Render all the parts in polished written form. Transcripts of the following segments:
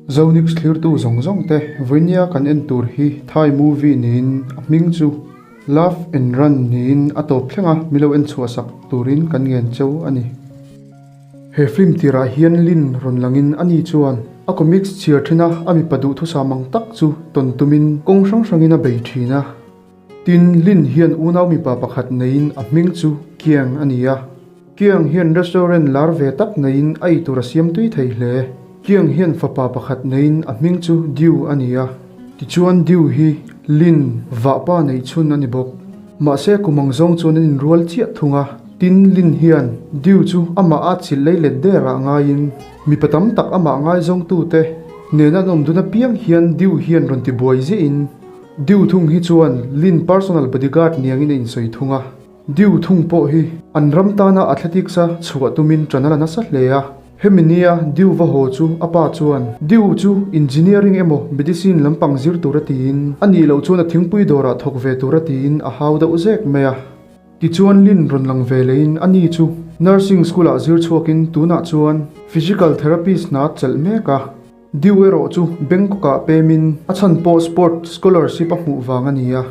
Zonix thlirtu zawng zawng te vawinia kan en tur hi Thai movie niin a hming chu Love and Run niin a tawp thleng a milo en chhuah sak turin kan ngen cheu a ni. He film tirah hian Lin rawn langin ani chuan a comics chhiar thin a a mipa duhthusam ang tak chu tawn tumin kawng hrang hrangin a bei thin a. Tin, Lin hian unau mipa pakhat neiin a hming chu Kiang a ni a. Kiang hian restaurant lar ve tak neiin a eitur a siam tui thei hle. Kiang hian fapa pakhat neiin a hming chu Diu a ni a. Tichuan Diu hi Lin vahpa neih chhun a ni bawk. Mahse kum ang zawng chuan an inrual chiah thung a. Tin, Lin hian Diu chu amah a chilh lei let der ah ngaiin mipa tam tak amah ngaizawngtute nena an awm dun apiang hian Diu hian rawn ti buai ziahin Diu thung hi chuan Lin personal bodyguard niangin a insawi thung a. Diu thung pawh hi an ram tana athletics a chhuah tumin ṭan a la nasa hle a. Hemi nia Diu va haw chu a pa chuan Diu chu engineering emaw medicine lampang zir tura tiin a nih loh chuan a thingpui dawrah thawk ve tura tiin a hau deuh zek mai a. Tichuan Lin rawn lang ve leiin a ni chu nursing school ah zir chhuakin tunah chuan physical therapist hna chelh mek a. Diu erawh chu Bangkok ah pemin a chhan pawh sport scholarship a hmuh vang a ni a.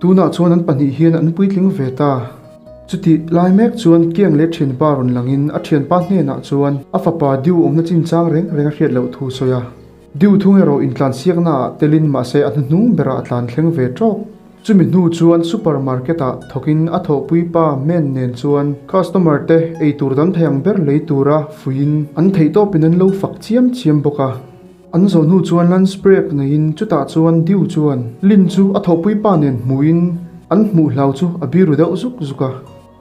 Tunah chuan an pahnih hian an puitling ve ta. Chutih lai mek chuan Kiang leh thianpa rawn langin a thianpa hnenah chuan a fapa Diu awmna chinchang reng reng a hriat loh thu sawi a. Diu thung erawh intlansiaknaah telin mahse a hnuhnung berah a tlan thleng ve tawk. Chumi hnu chuan super market ah thawkin a thawhpui pa Men nen chuan customer te eitur dam thei ang ber lei tura fuiin an theihtawpin an lo fak chiam chiam bawk a. An zawh hnu chuan lunch break neiin chutah chuan Diu chuan Lin chu a thawhpui pa nen hmuhin an hmuh hlau chu a biru deuh zuk zuk a.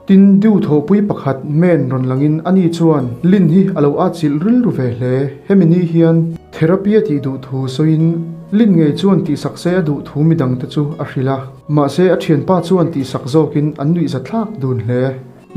Tin, Diu thawhpui pakhat Men rawn langin ani chuan Lin hi a lo atchilh rilru ve hle. Hemi ni hian therapy a tih duh thu sawiin Lin ngei chuan tihsak se a duh thu midangte chu a hrilh a. Mahse a thianpa chuan tihsak zawkin an nuihza thlak dun hle.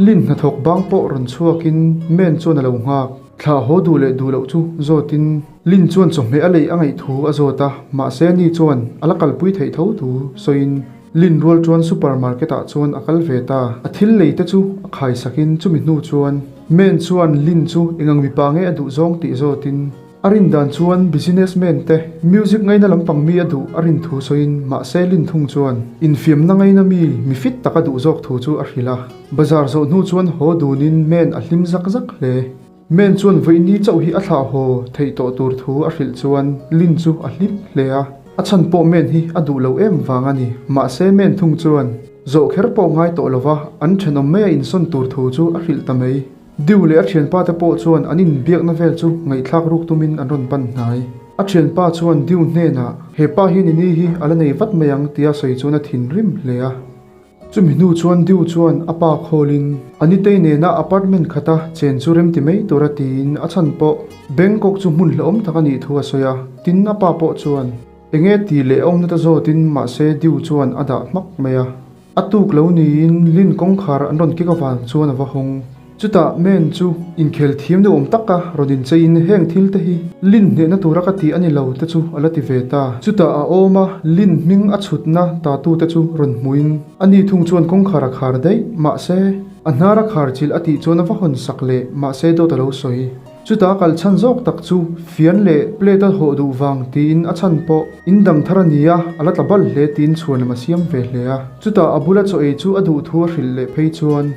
Lin hnathawk bang pawh rawn chhuakin Men chuan a lo nghak. Thlah haw duh leh duh loh chu zawtin Lin chuan chawhmeh a leih a ngaih thu a zawt a, mahse ni chuan a la kalpui theih tho thu sawiin Lin rual chuan super market ah chuan a kal ve ta. A thil lei te chu a khai sakin chumi hnu chuan Men chuan Lin chu engang mipa nge a duh zawng tih zawtin a rin dan chuan business man te music ngaina lampang mi a duh a rin thu sawiin mahse Lin thung chuan infiamna ngaina mi mi fit tak a duh zawk thu chu a hrilh a. Bazar zawh hnu chuan haw dunin Men a hlim zak zak hle. Men chuan vawiini chauh hi a thlah haw theih tawh tur thu a hrilh chuan Lin chu a hlim hle a. A chhan pawh Men hi a duh lo em vang a ni. Mahse Men thung chuan zawh kher pawh ngai tawh lova an thenawm maia insawn tur thu chu a hrilh ta mai. Diu leh a thianpa te pawh chuan an inbiakna vel chu ngaihthlak ruk tumin an rawn pan hnai. A thianpa chuan Diu hnenah, He pa hi ni ni hi a la nei vat mai ang tia sawi chuan a thinrim hle a. Chumi hnu chuan Diu chuan a pa khawlin a nitei nena apartment khata chen chu remti mai tura tiin a chhan pawh Bangkok chu hmun hlauhawm tak a nih thu a sawi a, tin a pa pawh chuan enge tih leh awmna ta zawtin mahse Diu chuan a dah hmak mai a. A tuk lo niin Lin kawngkhar an rawn kik avang chuan a va hawng. Chutah Men chu inkhel thiam deuh awm taka rawn incheiin heng thil te hi Lin hnehna tura ka tih a ni lo te chu a la ti ve ta. Chutah a awm a, Lin hming a chhutna tatu te chu rawn hmuin a ni thung chuan kawngkhar a khar daih. Mahse, a hnar a khar chilh a tih chuan a va hawn sak leh mahse dawt a lo sawi. Chutah a kal chhan zawk tak chu fian leh plate a hawh duh vang tiin a chhan pawh in dang thar a ni a, a la tla bal hle tiin chhuanlam a siam ve hle a. Chutah a bula chaw ei chu a duh thu a hrilh leh phei chuan.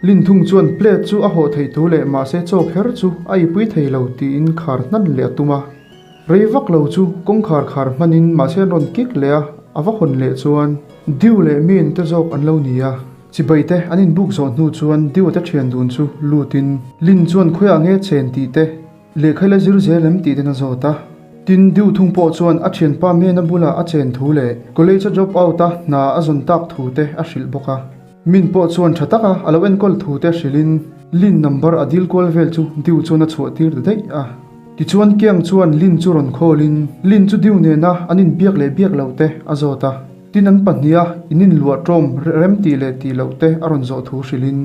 Linthung chuan plate chu a hawh theih thu leh mahse chaw kher chu a ipui thei lo tiin khar hnan leh a tum a. Rei vak lo chu kawngkhar khar hmanin mahse an rawn kik leh a, a va hawn leh chuan Diu leh Min te zawk an lo ni a. Chibai te an inbuk zawh hnu chuan Diu te thian dun chu lutin Lin chuan khawiah nge chen tih te lehkha ila zir zel em tih ten a zawt a. Tin Diu thung pawh chuan a thianpa Mena bulah a chen thu leh college a drop out a hna a zawn tak thu te a hrilh bawk a. Min pawh chuan tha taka a lo enkawl thu te hrilhin Lin number a dil kual vel chu Diu chuan a chhuah tir ta daih a. Tichuan Kiang chuan Lin chu rawn khawlin Lin chu Diu nena an inbiak leh biak loh te a zawt a. Tin an pahniha in inluah tawm rem tih leh tih loh te a rawn zawh thu hrilhin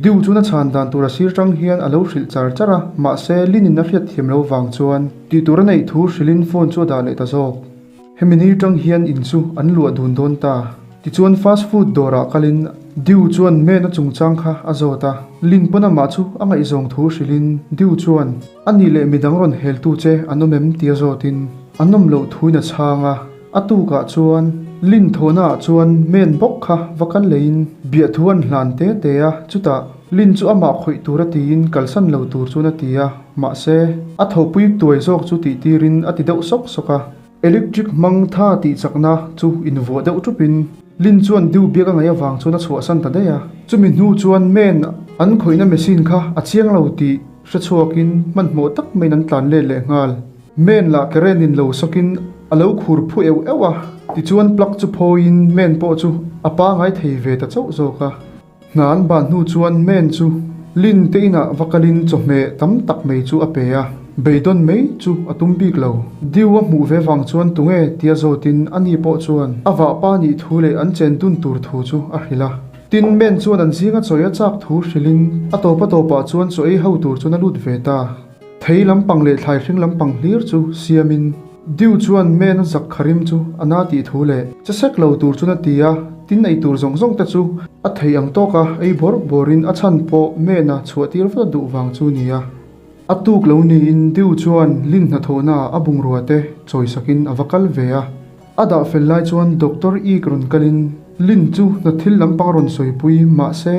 Diu chuan a chhan dan tur a sir tang hian a lo hrilh char char a, mahse Lin in a hriat thiam lo vang chuan tih tur a neih thu hrilhin phone chu a dah leh ta zawk. Hemi ni tang hian in chu an luah dun dawn ta. Tichuan fast food dawrah kalin Dew chuan Mena chungchang kha a zawt a, Lin pawn amah chu a ngaihzawng thu hrilhin Dew chuan a nih leh midang rawn heltu che an awm em tia zawtin an awm loh thuin a chhang a. A tukah chuan Lin thawhnaah chuan Men bawk kha va kal leiin biahthu an hlan te te a, chutah Lin chu amah khawih tura tiin kalsan lo tur chuan a ti a, mahse a thawhpui tuai zawk chu tih tirin a ti deuh sawk sawk a. Electric hmang tha tih chakna chu invuah deuh tupin Lin chuan Dew biak a ngaih avang chuan a chhuahsan ta daih a. Chumi hnu chuan Men an khawihna machine kha a chiang lo tih hre chhuakin hmanhmawh tak maiin an tlan let leh nghal. Men lah current in lo sawkin a lo khur phu euh euh a, tichuan plug chu phawiin Men pawh chu a pangai thei ve ta chauh zawk a. Hna an ban hnu chuan Men chu Lin te inah va kalin chawhmeh tam tak mai chu a pe a, beidawn mai chu a tum bik lo. Diu a hmuh ve vang chuan tunge tia zawtin ani pawh chuan a vahpa nih thu leh an chen dun tur thu chu a hrilh a. Tin, Men chuan an zinga chawi a chak thu hrilhin a tawp a tawpah chuan chaw ei ho tur chuan a lut ve ta. Thei lampang leh thlai hring lampang hlir chu siamin Diu chuan Men a zak kharim chu a na tih thu leh che sek lo tur chuan a ti a, tin ei tur zawng zawng te chu a thei ang tawk a, ei bawr bawrin a chhan pawh Men a chhuah tir vat a duh vang chu nia. A tuk lo niin Diu chuan Lin hnathawhna ah a bungrua te chawisakin a va kal ve a. A dah fel lai chuan Doctor Ik rawn kalin Lin chu hna thil lampang rawn sawipui mahse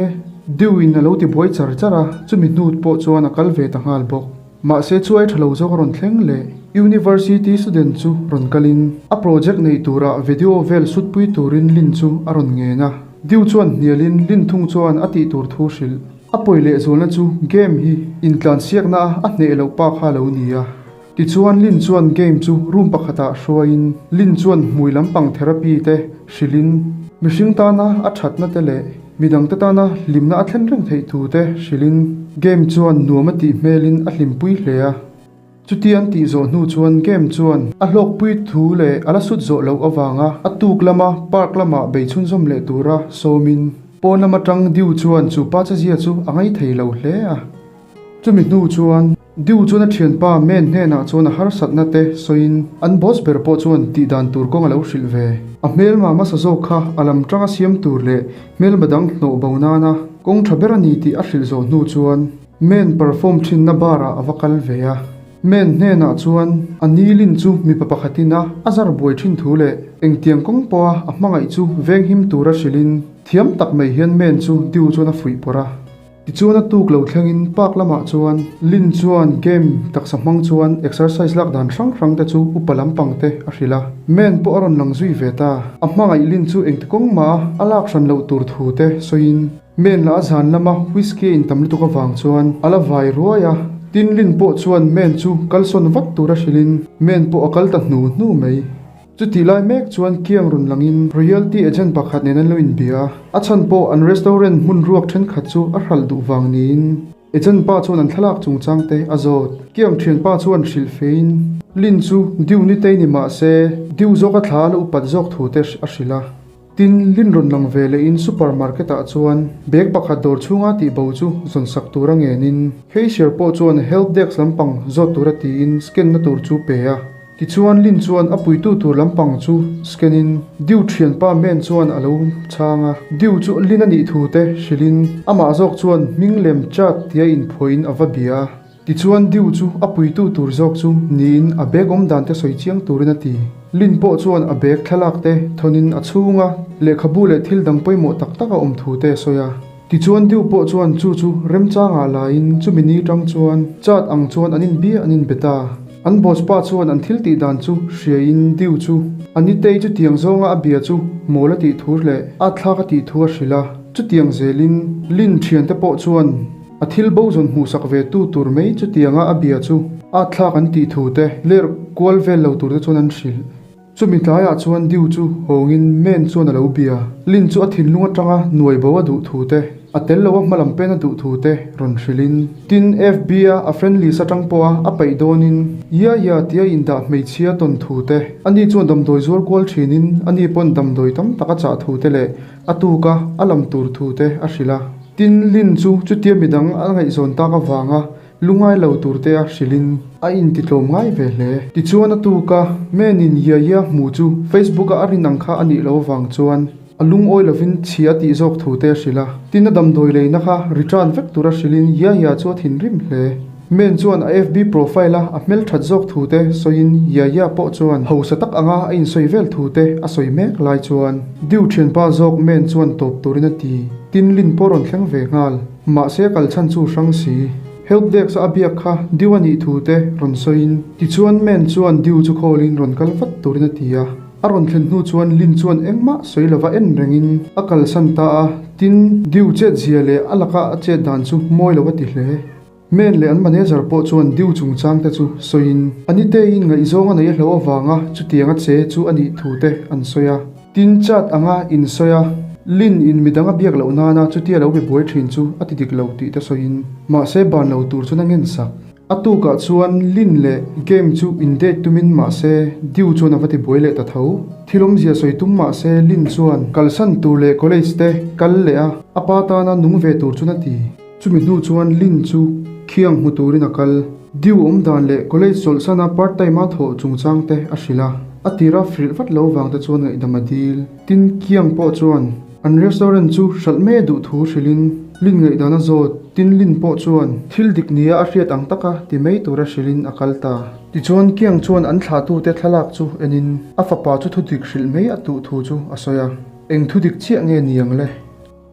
Dew in a lo ti buai char char a, chumi hnut pawh chuan a kal ve ta nghal bawk. Mahse chu ai tha lo zawk a rawn thleng leh University student chu rawn kalin a project neih turah video vel sutpui turin Lin chu a rawn ngen a, Dew chuan hnialin Lin thung chuan a tih tur thu hrilh. A pawi lehzualna chu game hi intlansiakna a hneh loh pa kha a lo ni a. Tichuan Lin chuan game chu room pakhatah hruaiin Lin chuan hmui lampang therapy te hrilhin mihring tana a thatna te leh midangte tana hlimna a thlen reng theih thu te hrilhin game chuan nuam a tih hmelin a hlimpui hle a. Chuti an tih zawh hnu chuan game chuan a hlawkpui thu leh a la sut zawh loh avanga a tuk lama park lamah bei chhunzawm leh tura sawmin pawn lam atang Dew chuan chu pa chezia chu a ngaithei lo hle a. Chumi hnu chuan Dew chuan a thianpa Men hnenah chuan a harsatna te sawiin an boss ber pawh chuan tih dan tur kawng a lo hrilh ve. A hmelma hmasa zawk kha a lam tanga siam tur leh hmelma dang hnawh bo nana kawng tha ber a ni tih a hrilh zawh hnu chuan Men perform thinna bar ah a va kal ve a. Men hnenah chuan a nilin chu mipa pakhatin a a zar buai thin thu leh engtiang kawng pawha a hmangaih chu venghim tura hrilhin thiam tak mai hian Men chu Dew chuan a fuih pawrh a. Tichuan a tuk lo thlengin park lamah chuan Lin chuan game taksa hmang chuan exercise lak dan hrang hrang te chu upa lampang te a hrilh a. Man pawh a rawn lang zui ve ta. A hmangaih Lin chu engti kawng mah a lak hran loh tur thu te sawiin Man lah a zan lama whiskey a intam lutuk avang chuan a la vai ruai a. Tin Lin pawh chuan Man chu kalsawn vat tur a hrilhin Man pawh a kal ta hnu hnu mai. Chutih lai mek chuan kiang rawn langin royalty agent pakhat nen an lo inbia a, a chhan pawh an restaurant hmun ruak thenkhat chu a hralh duh vang niin agent pa chuan an thlalak chungchang te a zawt. Kiang thianpa chuan hrilh fein Lin chu Dew ni tei ni mah se Dew zawk a thla a la upat zawk thu te a hrilh a. Tin, Lin rawn lang ve lehin supermarket ah chuan bag pakhat dawr chhunga tih bo chu zawn sak tura ngenin cashier pawh chuan help desk lampang zawt tura tiin scan na tur chu pe a. Tichuan Lin chuan a puitu tur lampang chu scan in Dew thianpa Men chuan a lo chhang a, Dew chu Lin a nih thu te hrilh in amah zawk chuan hming lem chat tia inphuah in a va bia a. Tichuan Dew chu a puitu tur zawk chu niin a bag awm dan te sawi chiang turin a ti. Lin pawh chuan a bag thlalak te thawn in a chhunga lehkhabu leh thil dang pawimawh tak tak a awm thu te a sawi a. Tichuan Dew pawh chuan chu chu remchangah laiin chumi ni tang chuan chat ang chuan an inbia an inbe ta. An boss pa chuan an thil tih dan chu hriain Dew chu a nitei chutiang zawnga a bia chu mawl a tih thu leh a thlak a tih thu a hrilh a. Chutiang zelin Lin thiante pawh chuan a thil bo zawn hmuhsak ve tu tur mai chutianga a bia chu a thlak an tih thu te ler kual vel lo tur te chuan an hrilh. Chumi tlaiah chuan Dew chu hawngin Men chuan a lo bia. Lin chu a thinlung atanga nuai bo a duh thu te, a tel loa hmalam pen a duh thu te rawn hrilhin, tin FB a a friend list atang pawha a paih dawnin ya ya tia indah hmeichhia tawn thu te, ani chuan damdawi zuar kual thinin ani pawn damdawi tam tak a chah thu te leh a tuka a lam tur thu te a hrilh a. Tin Lin chu chutia midang a ngaihzawn tak avanga Lungai lo tur te a hrilhin a intitlawm ngai ve hle. Tichuan a tuk a, Menin Yaya hmu chu Facebook a a rin ang kha a nih loh avang chuan A lungawi lovin chhia tih zawk thu te a hrilh a. Tin a damdawi leina kha return vek tura hrilhin Yaya chu a thinrim hle. Men chuan a FB profile a a hmelthat zawk thu te sawiin Yaya pawh chuan hausa tak anga a insawi vel thu te a sawi mek lai chuan Diu thianpa zawk Men chuan tawp turin a ti. Tin Lin pawh rawn thleng ve nghal. Mahse a kalchhan chu hrang si. Help desk a a biak kha Diu a nih thu te rawn sawiin tichuan Men chuan Diu chu call in rawn kal vat turin a ti a. A rawn thlen hnu chuan Lin chuan engmah sawi lova en rengin a kalsan ta a, tin Diu chet zia leh a laka a chet dan chu mawi lo a ti hle. Men leh an manager pawh chuan Diu chungchang te chu sawiin a niteiin ngaihzawng a nei a hlo avanga chutianga che chu a nih thu te an sawi a. Tin chat anga insawi a, Lin in midang a biak loh nana chutia lo be buai thin chu a ti dik lo tih te sawiin mahse ban lo tur chuan a ngensak. A tukah chuan Lin leh Game chu in date tumin mahse Dew chuan a va ti buai leh ta tho. Thil awmzia sawi tum mahse Lin chuan kalsan tur leh college te kal leh a, a pa tana nung ve tur chuan a ti. Chumi hnu chuan Lin chu khiang hmu turin a kal. Dew awm dan leh college chawlhsana part time a thawh chungchang te a hrilh a, a tira hrilh vat lo vang te chuan ngaihdam a dil. Tin Kiang pawh chuan an restaurant chu hralh mai a duh thu hrilhin Lin ngaihdan a zawt. Tin Lin pawh chuan thil dik nia a hriat ang taka ti mai tura hrilhin a kal ta. Tichuan Kiang chuan an thlahtute thlalak chu enin a fapa chu thudik hrilh mai a duh thu chu a sawi a. Eng thudik chiah nge ni ang le?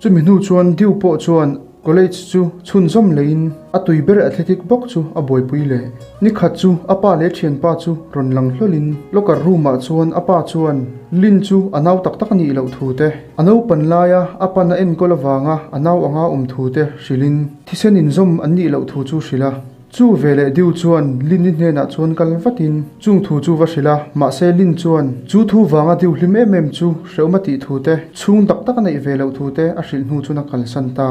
Chumi hnu chuan Dew pawh chuan college chu chhunzawm leiin a tui ber athletic bawk chu a buaipui leh. Ni khat chu a pa leh thianpa chu rawn lang hlawlhin locker room ah chuan a pa chuan Lin chu a nau tak tak a nih loh thu te, a naupan laia a pan a enkawl avanga a nau anga awm thu te hrilhin thisen inzawm an nih loh thu chu hrilh a. Chu veleh Diu chuan Lin-i hnenah chuan kal vatin chung thu chu va hrilh a, mahse Lin chuan chu thu vanga Diu hlim em em chu hrehawm a tih thu te, chhung tak tak a neih ve loh thu te a hrilh hnu chuan a kalsan ta.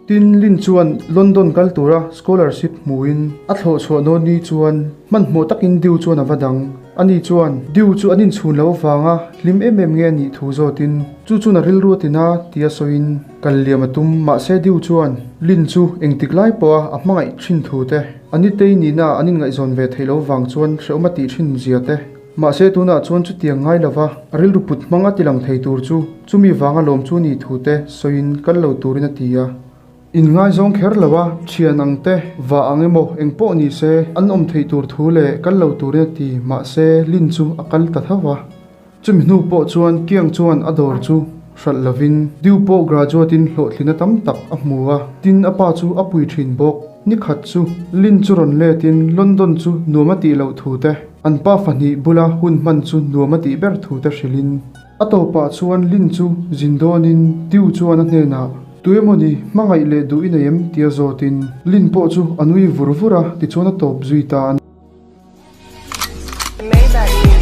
Tin, Lin chuan London kal tura scholarship hmuin a thlawh chhuah nawn ni chuan hmanhmawh takin Diu chuan a va dang. Ani chuan Diu chu an inchhun loh avanga hlim em em nge a nih thu zawtin chu chuan a rilru a tina tia sawiin, Kal liam a tum, mahse Diu chuan Lin chu engtik lai pawha a hmangaih thin thu te, a nitei nihna an inngaihzawn ve theih loh vang chuan hrehawm a tih thin zia te. Mahse tunah chuan chutiang ngai lova a rilru put hmang a tilang thei tur chu chumi vanga lawm chu ni thu te sawiin kal lo turin a ti a. Inngaizawng kher lo a, thian ang te, vah ang emaw engpawh ni se an awm theih tur thu leh kal lo turin a ti, mahse Lin chu a kal ta tho va. Chumi hnu pawh chuan Kiang chuan a dawr chu hralh lovin Diu pawh graduate in hlawhtlina tam tak a hmu a, tin a pa chu a pui thin bawk. Ni khat chu Lin chu rawn let in London chu nuam a tih loh thu te, an pa fahnih bula hun hman chu nuam a tih ber thu te hrilh in a tawpah chuan Lin chu zin dawn in Diu chuan a hnenah Tu emawni hmangaih leh duh i nei em? tia zawt in Lin pawh chu a nui vur vur a, tichuan a tawp zui ta a ni. Maybach.